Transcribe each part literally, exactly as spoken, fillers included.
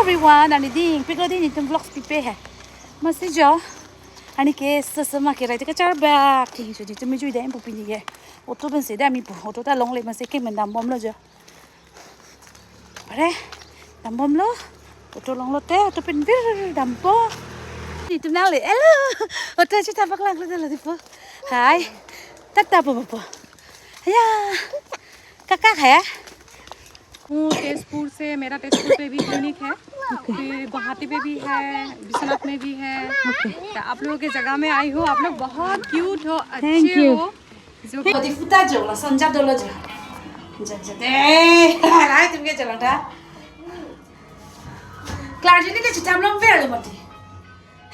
Everyone, arni dingpiklo dei, netum vlogs pipe he. Masi jo, arni ke sesema ke rai te kacharbak ke, so netum me jui dei pu pini ke. Auto pensi dei ami pu, auto ta longle masi ke men dambomlo jo. Are, dambomlo. Auto longlo te, auto pen vir dampo. Netum nangle, hello. Auto si tabak lang lo dei lo dei po. Hi. Tata po po po. Ya. Kaka hai? हूँ तेजपुर से, मेरा तेजपुर पे भी क्लिनिक है, फिर गुवाहाटी पे भी है, विश्वनाथ में भी है। तो आप लोगों के जगह में आई हूँ, आप लोग बहुत क्यूट हो, अच्छे हो। Thank you. जो Odi puta jo la sanja dolo jo. Ja ja de. Lai tum ke jalan ta. Clargene te chitam long ver lo mati.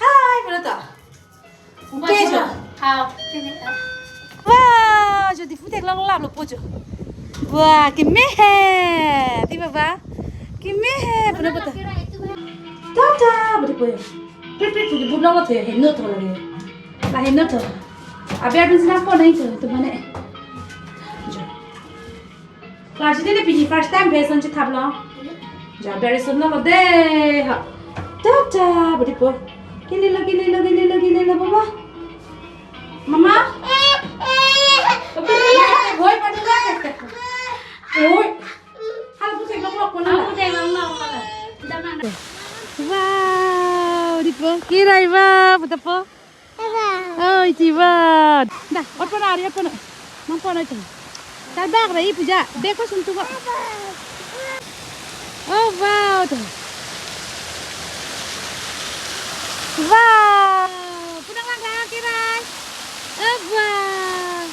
Hi, berata. Uke jo. Hau, sini, ah. Wah, jo di putek long lap lo po jo. Wah, keme he. Di baba. Keme he, puna pata. Tata, beri po jo. Prit prit prit bu long lo the, heno tho lagi. La heno tho. Abi adun sina po nai tho, tu mane. Jo. Clargene ne pini first time beson chethaplo. Ja, beson lo de ha. Tata, beri po. Kili lo, kili lo, kili lo, kili lo, baba. Mama. Oke, hoi, padu la. Hoi. Hal putek long lo, kona. Aku tengok lo, mana? Wow, di po. Kirai ba, puta po. Oi, chiba. Da, ot pon ari, ot pon. Mang pon oi. Tabak rai puja. Beko suntu ko. Oh, wow. Wow. Punang lang lang kirai. Oh, wow.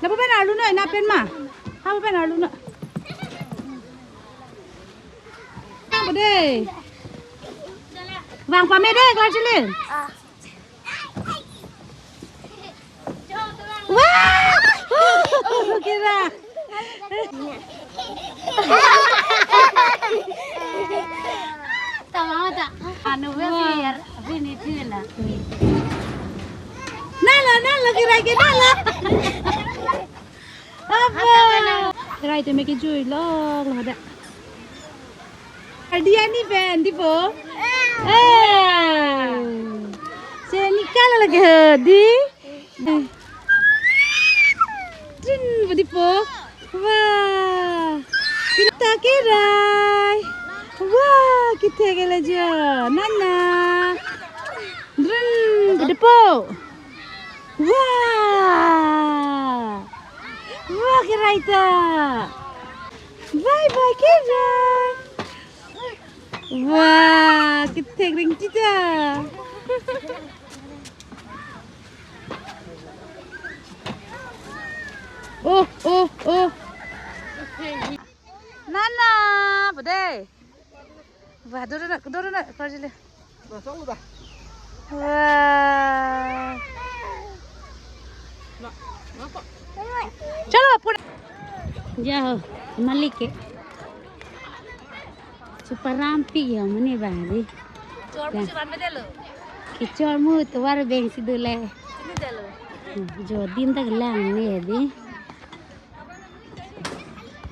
Lapu pen arlu noi, na pen ma? Lapu pen arlu noi. Apa dei? Vang pame dei, Clargene. Wah! Kira. Tama ta. Anu be biar bini tu na. Nala, nala, kirai ke nala. Apa? Kirai te me kejui lok lo da. Ardi ani pen di po. Eh. Se nikal lagi di. Trin, budi po. Wah. Kita kirai. Wah, kita kela jo. Nana. Trin, budi po. Wah. Wah, kirai ta. Bye bye, kirai. Wah, kethek ring tita. Oh, oh, oh. Nana, budi. Wah, doro na, doro na, Clargene. Wah. Chalo, pura. Jao, malik ke. Chuparam pi ya mane bari. Chor mu chuparam pe delo. Kechor mu tovar beng si dole. Sini delo. Jo din tak lang ne di.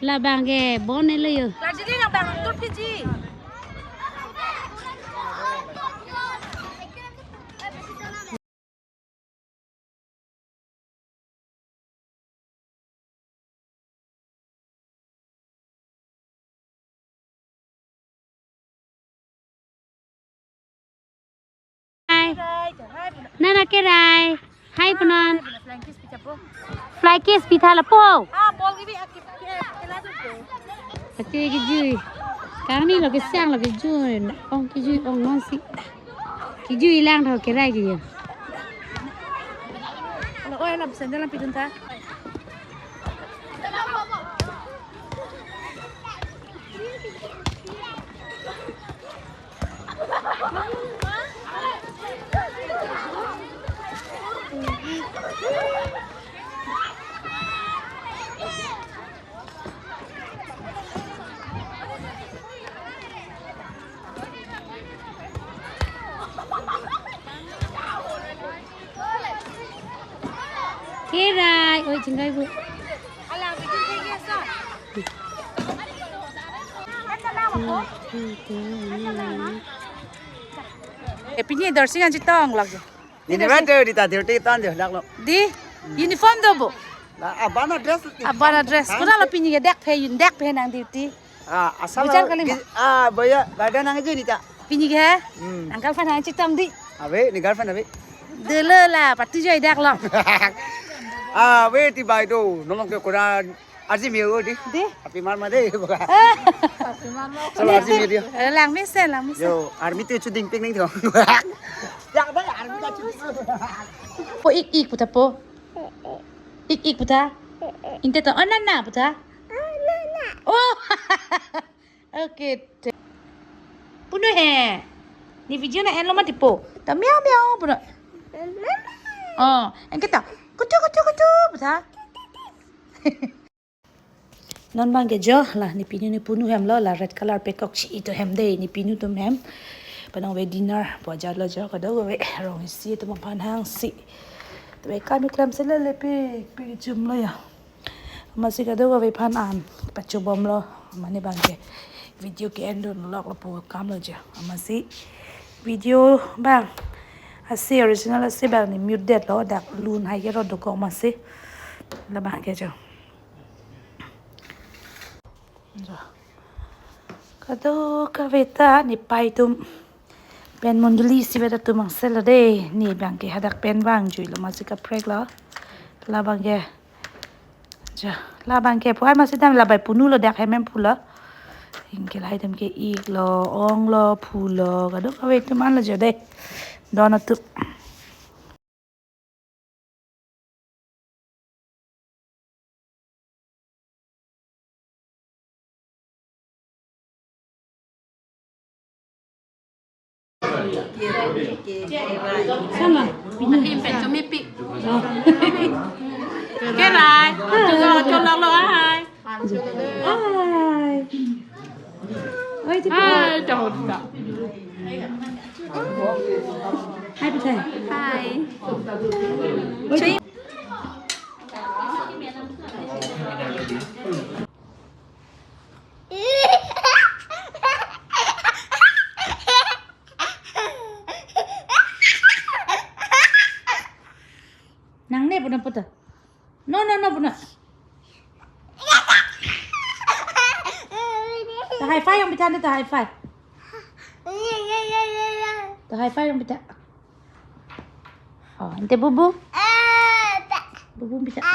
Labang ke bon elo yo. Lagi dia yang bang tuh Fiji. Hai. Nana kirai. Hai, kunan. Flying kiss pi chapo. Flying kiss pi tha lapo. Ah, ball ke bi akip ke, ke la tu. Ate kejui. Kami lo kesang lo kejui. Ong kejui ong non si. Kejui lang tho kerai kejui. Alo, oi, lam sandal lam pidun tha. Kerai, oi, chingkai bu. Eh, pini Dorsing an chetong lok. Ini betul di ta duty ton jo, dak lo. Di uniform do bu. La, abana dress. Abana dress. Kuna lo pini ke dak phe, dak phe nang duty. Ah, asal Bichar kali ma? Ah, boya, garden nang juni ta. Pini ke? Hmm. Uncle fan nang chetong di. Ave, ni girlfriend ave. Dolo la, patu joi dak lo. Ah, ave ti bai do, nolong ke kura arji mio di. Di? Api mar ma de. Solo arji mio di. Eh, lang mesen, lang mesen. Yo, army tu chuding ping ning tho. Ya, bai army ta chuding. Po ik ik puta po. Ik ik puta. Inte to, oh, nana puta. Oh. Okay. Punu he. Ne video na henlo mati po. Ta miau miau punu. Oh, anke ta. Kutu kutu kutu puta. Non bang ke jo la ne pinu ne punu hem lo la red color peacock si itum hem de ne pinu atum hem. Panong ave dinner pu ajat lo jo kadokave rong isi atum aphan hangsi. Tave kam keklem si le le pe pe chum lo ya. Amatsi kadokave aphan an pachobom lo, mane bang ke video ke-en dun lok lapu kam lo jo. Amatsi video bang ase original ase bang ne mute det lo dak lun hai ke rot dokok amatsi. La bang ke jo. Jo. Kadokave ta ne pai atum pen mondoli isi vet atum angselo de, ne bang ke hadak pen bang jui lo amatsi kaprek lo. La bang ke. Ja, la bang ke pu ai amatsi dam la bai punu lo dak hem hem pu lo. Anke lahai atum ke ik lo, ong lo, phu lo, kadokave atum an lo jo de. Don atum. Sama, pinu. Pin pen chumi pi. Oh. Kerai. Chulok, chulok lo ai. Ai. Oi, ti hai, chulok ta. Hai, pi hai. Hai. Oi, ti. Nang ne puna puta. No, no, no, puna. Ta high five yang bitan ta high five. Ta high five yang bitan. Oh, ante bubu. Bubu bisa.